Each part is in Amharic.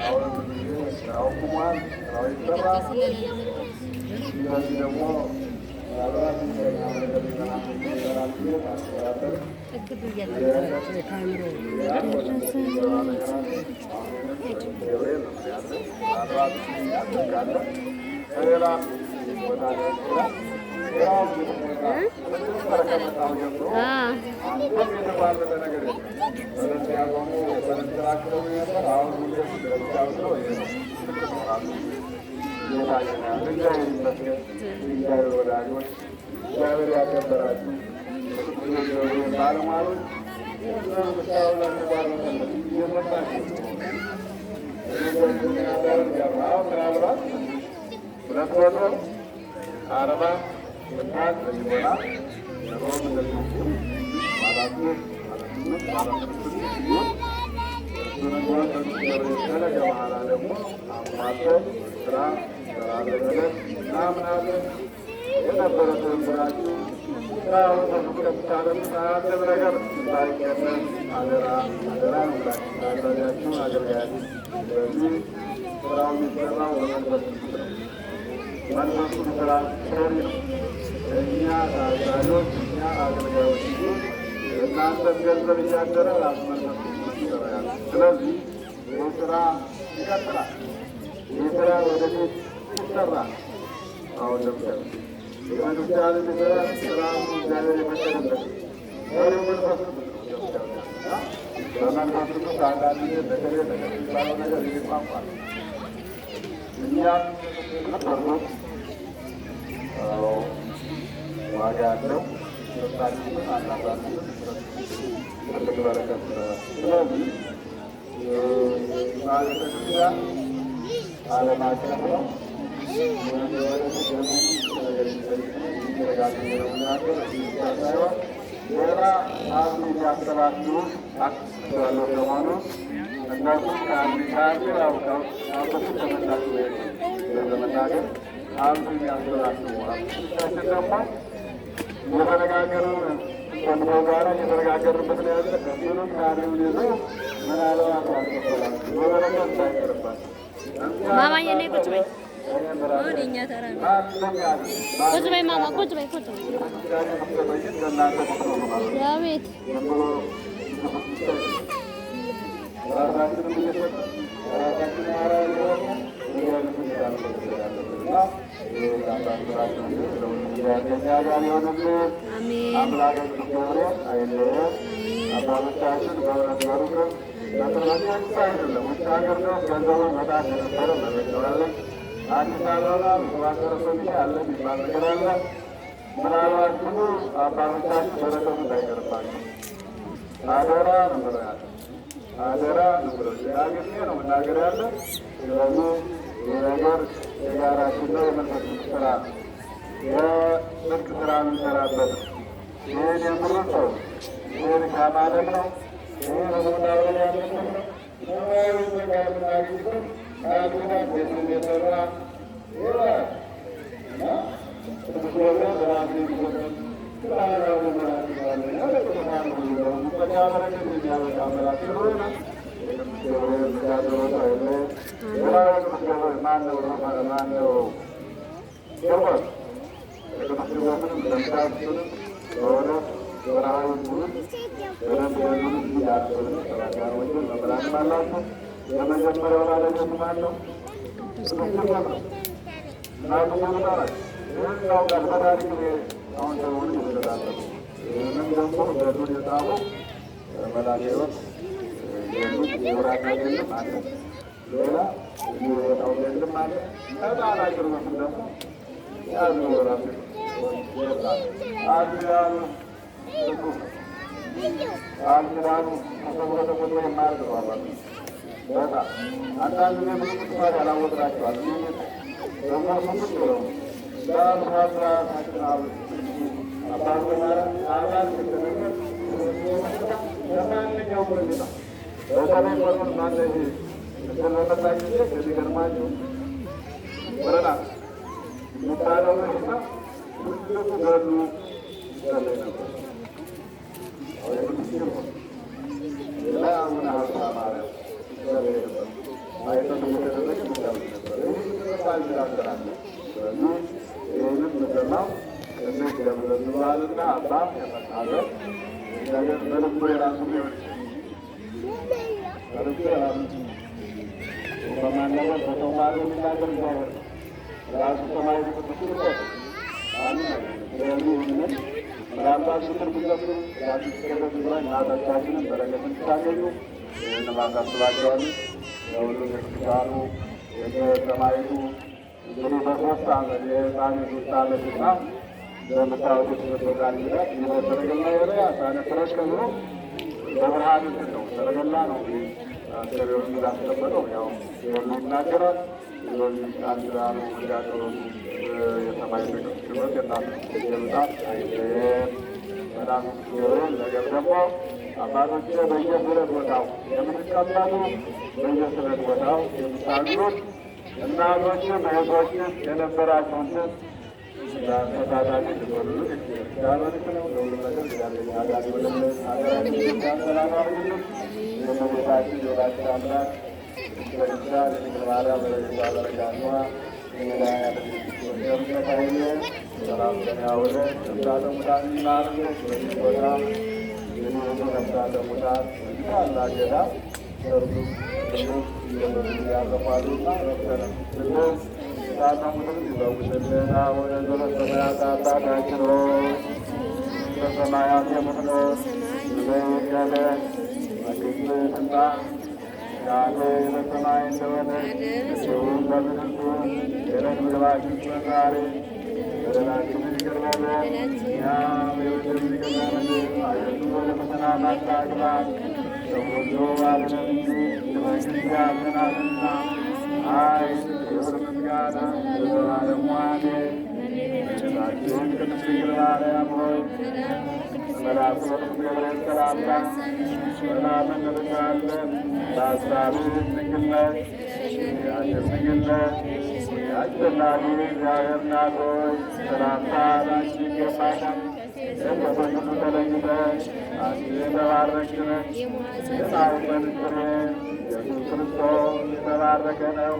አሁንም ጊዜ ስራው ቁሟል፣ ስራው ይሰራል። እንደዚህ ደግሞ ምናልባት ይሰራል ብዬ አስባለሁ። ገብርኤል ነው ያለ፣ ምናልባት ያደርጋለ ከሌላ ቦታ ሊሆን ይችላል። ሌላው ከመጣሁ ጀምሮ አንድም የተቋረጠ ነገር የለም። በለስ ያቆሙ በለስ ተላክለው ነበር። አሁን ሁሌ ስለሚያውቀው ይሄ ነው ትልቅ ነው ራሱ እየታየ ነው ያለው። እግዚአብሔር ይመስገን። እግዚአብሔር ወዳጆች፣ እግዚአብሔር ያከበራችሁ የቅዱስ ገብርኤል ባለሟሎች፣ እየሰጣችሁ አሁን ምናልባት 240 ኩንታል የሚሞላ ሮም እንደዚሁ ባለ 10፣ ባለ 8፣ ባለ 6 ሲሆን እሱንም ቢሆን ቅዱስ ገብርኤል ከነገ በኋላ ደግሞ አሟልቶ ስራ እንሰራለን ብለን እናምናለን። የነበረ ትብብራችሁ ስራውን ከምታደርጉት አንድም ነገር እንዳይቀነስ አደራ አደራ ነው ብላችሁ ታዛዣችሁ አገልጋያችሁ። ስለዚህ ስራው የሚሰራው በመንፈስ ቅዱስ ነው። መንፈሱ ስራ ሰሪ ነው። እኛ ታዛዦች፣ እኛ አገልጋዮች እንጂ እናንተም ገንዘብ እያደረ ራሱ መንፈስ ቅዱስ ይሰራ ያለ። ስለዚህ ይህ ስራ ይቀጥላል። ይህ ስራ ወደፊት ይሰራል። አሁን ለምሳሌ የቤተክርስቲያን የሚሰራ ስራቱ እግዚአብሔር የፈቀደለት ሰሪው መንፈስ ቅዱስ ነው። እና በመንፈስ ቅዱስ አንዳንድ ጊዜ በተለይ ነገር የሚባለው ነገር ይህ ቋንቋ ነው። እኛ ዋጋ ያለው ሰጣችሁን አናሳንስም። ትልቅ በረከት ስለሆነ ስለዚህ ቤተክርስቲያን ዓለም አቀፍ ነው። ሳይሆን ሌላ ሀብት የሚያሰባስቡ ያለው ሰሞኑ እነሱ ከአንድ በፊት ተመጣችሁ ለመናገር ሀብት የሚያሰባስቡ ሀብቶቻችን ደግሞ እየተነጋገርን ከሰው ጋር እየተነጋገርንበት ነው ያለ። እሱንም ካሪውን ይዘው ምናልባት ያልከፈላችሁ በበረከት እንዳይቀርባችሁ ማማዬ ነይ ቁጭ በይ። ቁጭ በይ ማማ፣ ቁጭ በይ፣ ቁጭ በይ። አቤት። ራሳችንም እየሰጠን ራሳችን ከኛ ጋር ይሆንልን። አሜን። አምላከ ቅዱስ ገብርኤል አይለየን። አባቶቻችን በእውነት በሩቅም በቅርበትም ብቻ አይደለም ውጭ ሀገር ድረስ ገንዘቡ መጣ እንደነበረ መረጃዋለን። አዲስ አበባ የተዋቀረ ኮሚቴ አለ የሚባል ነገር አለ። ምናልባት ብዙ አባቶቻችን በረከቱ እንዳይቀርባቸው አደራ ነው ብለው ያለ፣ አደራ ነው ብለው ደጋግሜ ነው መናገር ያለ። ስለዚህ ይህ ነገር የጋራችን ነው፣ የመንፈስ ቅዱስ ስራ ነው፣ የጽድቅ ስራ የምንሰራበት ነው። ይህን የምሩን ሰው ይህን ከማለት ነው። ይህን ህዝቡና ብለን ያለበት ነው። ሰማያዊ ጸጋ የምናገኝበት ቃል ኪዳን ቤቱን የሰራ ይላል እና ቅዱስ ገብርኤል በራሱ የሚሰጠን ብርሃናዊ መልአክ ይባላል። ለቅዱሳን ሁሉ ጸጋ በረከት የሚያበቃ መልአክ ስለሆነ የቅዱስ ገብርኤል ተጋድሎቱ አይለየን። ሌላው የቅዱስ ገብርኤል ማነው? ማነው? ቂርቆስ፣ የቅዱስ ቂርቆስንም እንደምታውቁትንም በእውነት በረሃዊ ትውልድ በደንብ ገድሉን ያስብን ሰባኪያን ወንጌል መምህራንም አላችሁ። የመጀመሪያው ባለቤቱ ማን ነው? ቅዱስ ቂርቆስ ነው። እናቱ ኢየሉጣ ናት። ይህን እናውቃለን። በታሪክ አሁን ሰሞኑን እየተከታተሉ ይህንም ደግሞ ገድሉን የጻፈው መልአከ ሕይወት ገድሉን የብራና ገድልም አለ፣ ሌላ የሚወጣው ገድልም አለ። ከጣና ቂርቆስም ደግሞ ያዙ ራሱ ቃል ኪዳኑ ንጹሕ ነው። ቃል ኪዳኑ ተሰብሮ ተቆጥሮ የማያልቅ ነው። አባቶች በጣም አንዳንድ ጊዜ ብዙ ቅዱሳን ያላወቅናቸዋል። በእነሱ ቁጭ ብለው በአብራራታችን አባት አባል ከተነገር ለማንኛውም ሁኔታ በተለይ ቆሮን ማነ ይሄ እንትን በመጣ ጊዜ የሚገርማችሁ ወረዳ የሚባለው በሽታ ትልቁ ገሉ ይጸለይ ነበር። የቅዱስ ቂርቆስ፣ ሌላ አቡነ ሀብተ ማርያም ይጸለይ ነበር። አይጠት እየተደረገ ሚዳው ነበር። ይህ ስለዚህ ይህንም ምሰማው እንዴት ለምለምባልና አባ ከመቃዘር እግዚአብሔር በልቡ የራሱ ሊሆን በልቡ የራሱ በማናገር በሰው ማር የሚናገር እግዚአብሔር ነው። ራሱ ሰማይ ቅዱስ ልኮት ስለዚህ ይህንን ምናልባት ምክር ብትዘምሩ ራሱ እናቶቻችንን በረከት እንድታገኙ ይህን ማሳስባቸዋለሁ። የሁሉ የቅዱሳኑ የሰማይቱ እንግዲህ በ3 ዓመት የህፃን የ3 ዓመት እና እንደምታወቁት ቃል ኪዳን ይህ በሰረገላ የሆነ ተረከብሮ በብርሃን እንትን ነው ሰረገላ ነው እንግዲህ አስከሬኑን እንዳስቀመጠው ያው ሁሉ ይናገራል። ስለዚህ ቃል ኪዳኑ እንዲያቀርቡ የሰማይ ቅዱስ የእናቱ የምጣት አይለየን። በጣም ገብርኤል ነገር ደግሞ አባቶች በየስለት ቦታው የምትቀመጡ በየስለት ቦታው የምታግሩት እናቶችም እህቶችም የነበራችሁን ተሳታፊ እንድትሆኑልን እግዚአብሔር ነው። ለሁሉም ነገር እግዚአብሔር ጋር ይሁንልን። ሀገራችን ኢትዮጵያን ሰላም ያድርግልን። የእመቤታችን የወላዲተ አምላክ ቅድስት ድንግል ማርያም በረከቷ በረከቷ የመድኃኒዓለም ቸርነት አይለየን። ሰላም ቀን ያውለን። ነፍሳተ ሙታን ይማርልን። በዚህ ቦታ የሚሆኑ ነፍሳተ ሙታን በዚህ ታላቅ ገዳም ሰርዱ ያረፏሉና ረፍተነፍስልን የታመሙትን ይፈውስልን። አቡነ ዘበሰማያት አባታችን ሆይ በሰማያት የምትኖር ስምህ ይቀደስ፣ መንግሥትህ ትምጣ፣ ፈቃድህ በሰማይ እንደሆነች እንዲሁም በምድር ትሁን። የዕለት ምግባችንን ስጠን ዛሬ፣ በደላችንን ይቅር በለን እኛም የበደሉንን ይቅር እንደምንል፣ አቤቱ ወደ ፈተና አታግባን ከሁሉ አድነን እንጂ መንግሥት ያንተ ናትና፣ ኃይል፣ ክብር፣ ምስጋና ለዘላለሙ አሜን። እመቤታችን ቅድስት ድንግል ማርያም ሆይ በመልአኩ በቅዱስ ገብርኤል ሰላምታ ሰላም እንልሻለን። በሐሳብሽ ድንግል ነሽ፣ በሥጋሽም ድንግል ነሽ። የአሸናፊ እግዚአብሔር እናት ሆይ ሰላምታ ላንቺ ይገባሻል። ከሴቶች ሁሉ ተለይተሽ አንቺ የተባረክሽ ነሽ። የማኅፀንሽ ፍሬ ኢየሱስ ክርስቶስ የተባረከ ነው።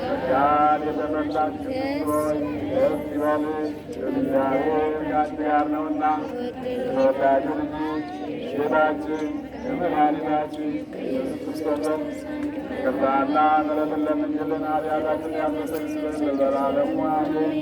ጸጋን የተመላሽ ቅድስት ሆይ ደስ ይበልሽ፣ እግዚአብሔር ከአንቺ ጋር ነውና የተወዳጁ ልጅሽ ጌታችን የመድኃኒታችን ኢየሱስ ክርስቶስ ዘንድ ይቅርታና ምሕረትን ለምኝልን ኃጢአታችንን ያስተሰርይልን ለዘላለሙ አሜን።